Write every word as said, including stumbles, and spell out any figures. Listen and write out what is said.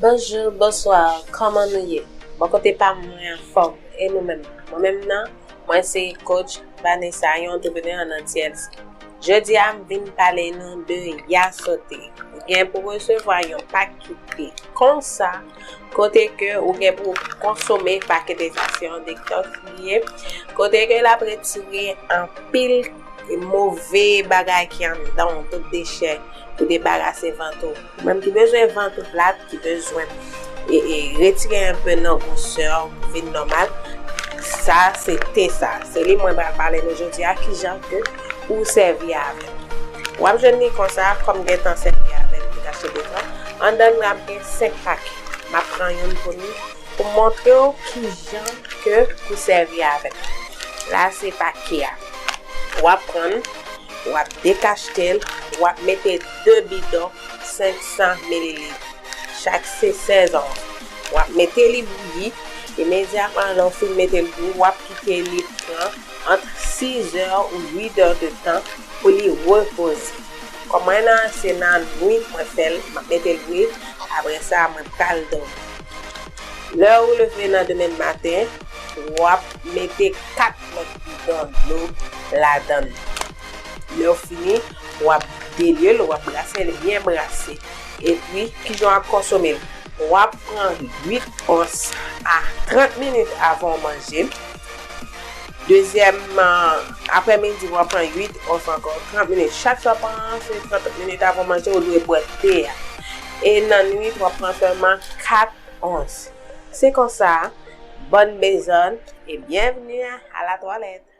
Bonjou, bonswa, kòman nou ye? Bò kote pa m, mwen anfòm. E nou menm? Mwen menm nan, mwen se coach Vanessa, yon antreprenè nan T L C. Jodi a, m vin pale nou de ya sote. Ou gen pou resevwa yon pakete konsa, kote ke ou gen pou konsome pakete sa, se yon detox li ye, kote ke l ap retire anpil move bagay ki anndan w, tout dechè, pou debarase vant ou. Ou menm ki bezwen vant ou plat, ki bezwen e, e, retire enpe nan gwosè w, vin nòmal, sa se te sa. Se li mwen pral pale nou jodi a, kijan ke pou w sèvi avè l. W ap jwenn li konsa, kòm gen tan sèvi avè l pou tache devan. Anndan l ap gen senk pakèt. M ap pran youn pou nou, pou montre w kijan ke pou sèvi avè l. La se pakè a. W ap pran l, w ap dekachte l, w ap mete de bidon senk san mililit. Chak se sèz ons. W ap mete li bouyi. Imedyatman lè w fin mete l bouyi, w ap kite li pran ant sizè ou uitè de tan pou li repoze. Kòm mwen nan, se nan nwit mwen fè l, m ap mete l bouyi. Apre sa, mwen pral dòmi. Lè ou leve nan demen maten, w ap mete kat lòt bidon dlo ladan l. Lè w fini, w ap delye l, w ap brase l byen brase. Epi, kijan w ap konsome l? W ap pran uit ons a trant minit avan w manje l. Dezyèm, aprèmidi, w ap pran uit ons ankò, trant minit. Chak fwa w pran se trant minit avan w manje, ou dwe bwè te a. E nan nwit, w ap pran sèlman kat ons. Se konsa, bòn bezòn e byenvni a la twalèt.